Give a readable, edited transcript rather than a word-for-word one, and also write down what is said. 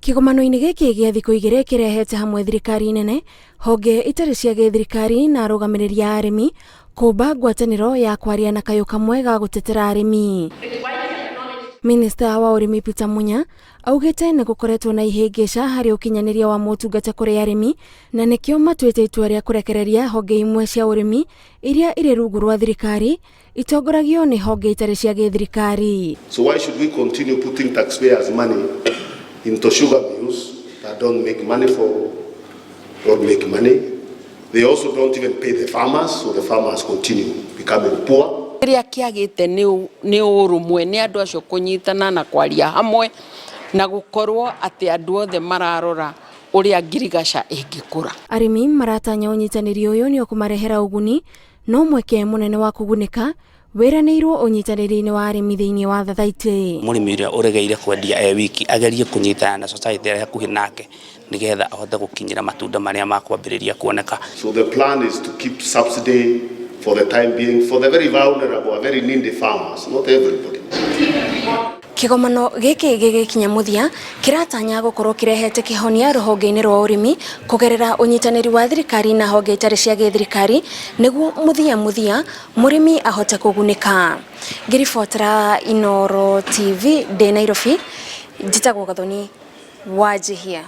Kĩgomano-inĩ gĩkĩ gĩa thikũ igĩrĩ kĩrehete hamwe thirikari nene, honge itarĩ cia gĩthirikari na arũgamĩrĩri a arĩmi kũmba ngwatanĩro ya kwaria na kayũ kamwe ga gũtetera arĩmi. Minista wa ũrĩmi Peter Munya augĩte nĩ gũkoretwo na ihĩngĩca harĩ ũkinyanĩria wa motungata kũrĩ arĩmi na nĩkĩo matuĩte itua rĩa kũrekereria honge imwe cia ũrĩmi iria irĩ rungu rwa thirikari itongoragio nĩ honge itarĩ cia gĩthirikari. So why should we continue putting taxpayers' money into sugar mills that don't make money for don't make money? They also don't even pay the farmers, so the farmers continue becoming poor. Kĩrĩa kĩagĩte nĩ ũrũmwe, nĩ andũ acio kũnyitana na kwaria hamwe na gũkorwo atĩ andũ othe mararora ũrĩa ngirigaca ĩngĩkũra. Arĩmi maratanya ũnyitanĩri ũyũ nĩ ũkũmarehera ũguni, no mweke mũnene wa kũgunĩka wĩranĩirwo ũnyitanĩri-inĩ wa arĩmi thĩinĩ wa thathaitĩ. Mũrĩmi ũrĩa ũregeire kwendia e wiki agerie kũnyitana na society ĩrĩa hakuhĩ nake nĩgetha ahote gũkinyĩra matunda marĩa makwambĩrĩria kuoneka. So the plan is to keep subsidy for the time being for the very vulnerable, very needy farmers, not everybody. Kĩgomano gĩkĩ gĩgĩkinya mũthia kĩratanya gũkorwo kĩrehete kĩhonia rũhonge-inĩ rwa ũrĩmi kũgerera ũnyitanĩri wa thirikari na honge itarĩ cia gĩthirikari, nĩguo mũthia mũthia mũrĩmi ahote kũgunĩka. Ngĩribotera Inooro TV ndĩ Nairobi, njĩtagwo Gathoni Wanjihia.